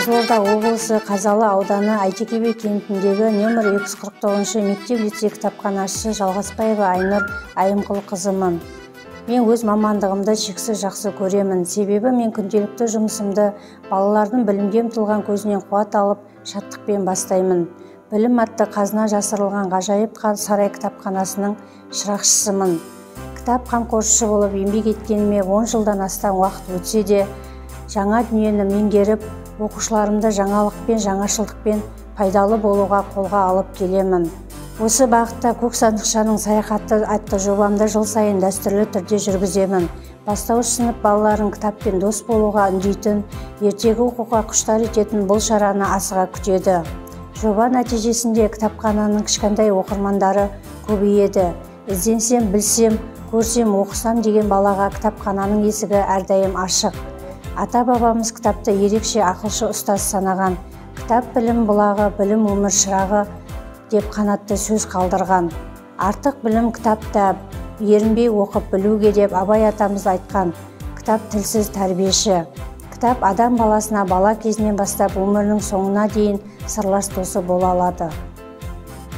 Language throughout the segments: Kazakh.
Қызылорда облысы Қазалы ауданы Әйтеке би кентіндегі нөмір 249 мектеп-лицей кітапханашысы Жалғасбаева Айнұр Айымқұлқызымын. Мен өз мамандығымды шексіз жақсы көремін. Себебі мен күнделікті жұмысымды балалардың білімге ұмтылған көзінен қуат алып, шаттықпен бастаймын. Білім атты қазына жасырылған ғажайып сарай кітапханасының шырақшысымын. Кітап қамқоршысы болып еңбек еткеніме 10 жылдан астам уақыт өтсе де, жаңа дүниені меңгеріп, оқушыларымды жаңалықпен, жаңашылдықпен пайдалы болуға қолға алып келемін. Осы бағытта Көк сандықшаның саяхаты атты жобамды жыл сайын дәстүрлі түрде жүргіземін. Бастауыш сынып балаларын кітаппен дос болуға үндейтін, ертегі оқуға құштар ететін бұл шараны асыға күтеді. Жоба нәтижесінде кітапхананың кішкентай оқырмандары көбейеді. Ізденсем, білсем, көрсем, оқысам деген балаға кітапхананың есігі әрдайым ашық. Ата-бабамыз кітапты ерекше ақылшы ұстаз санаған. Кітап білім бұлағы, білім өмір шырағы деп қанатты сөз қалдырған. Артық білім кітапта, ерінбей оқып білуге деп Абай атамыз айтқан. Кітап тілсіз тәрбиеші. Кітап адам баласына бала кезінен бастап өмірінің соңына дейін сырлас досы бола алады.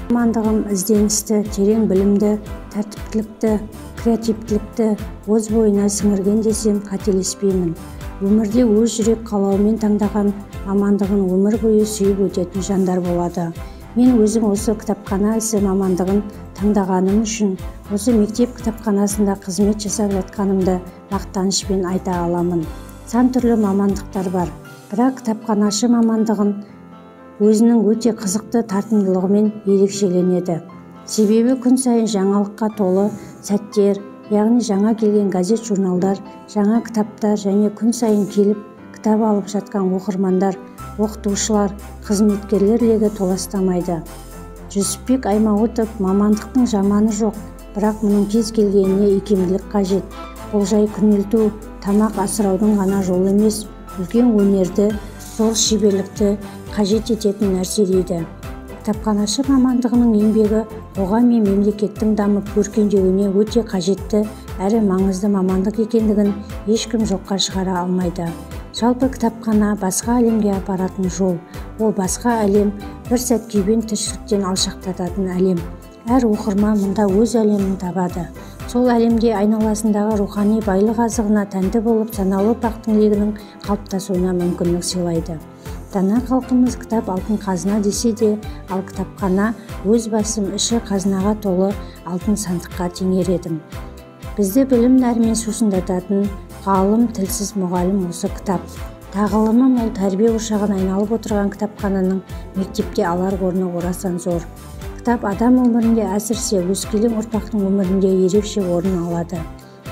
Мамандығым ізденісті, терең білімді, тәртіптілікті, креативтілікті өз бойына сіңірген десем қателеспеймін. Өмірде өз жүрек қалауымен таңдаған мамандығын өмір бойы сүйіп өтетін жандар болады. Мен өзім осы кітапхана ісі мамандығын таңдағаным үшін осы мектеп кітапханасында қызмет жасап жатқанымды мақтанышпен айта аламын. Сан түрлі мамандықтар бар, бірақ кітапханашы мамандығын өзінің өте қызықты тартымдылығымен ерекшеленеді. Себебі күн сайын жаңалыққа толы сәттер, яғни жаңа келген газет, журналдар, жаңа кітаптар және күн сайын келіп кітап алып жатқан оқырмандар, оқытушылар, қызметкерлер легі толастамайды. Жүсіпбек Аймауытов мамандықтың жаманы жоқ, бірақ мұның кез келгеніне икемділік қажет. Бұл жай күнелту, тамақ асыраудың ғана жолы емес, үлкен өнерді, зор шеберлікті қажет ететін нәрсе дейді. Кітапханашы мамандығының еңбегі қоғам мен мемлекеттің дамып өркендеуіне өте қажетті әрі маңызды мамандық екендігін ешкім жоққа шығара алмайды. Жалпы кітапхана басқа әлемге апаратын жол. Ол басқа әлем бір сәт күйбең тіршіліктен алшақтататын әлем. Әр оқырман мұнда өз әлемін табады. Сол әлемде айналасындағы рухани байлық азығына тәнті болып, саналы ұрпақтың легінің қалыптасуына мүмкіндік сыйлайды. Дана халқымыз кітап алтын қазына десе де, ал кітапхана өз басым іші қазынаға толы алтын сандыққа теңер едім. Бізді білім нәрімен сусындататын ғалым, тілсіз мұғалім осы кітап. Тағылымы мол тәрбие ошағына айналып отырған кітапхананың мектепте алар орны орасан зор. Кітап адам өмірінде, әсіресе өскелең ұрпақтың өмірінде ерекше орын алады.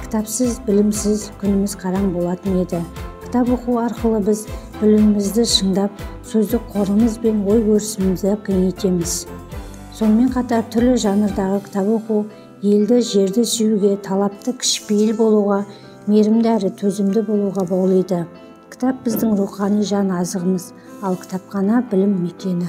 Кітапсыз, білімсіз күніміз қараң болатын еді. Кітап оқу арқылы біз білімімізді шыңдап, сөздік қорымыз бен ой өрісімізді кеңейтеміз. Сонымен қатар түрлі жанрдағы кітап оқу елді, жерді сүюге, талапты, кішіпейіл болуға, мейірімді әрі төзімді болуға баулиды. Кітап біздің рухани жан азығымыз, ал кітапхана білім мекені.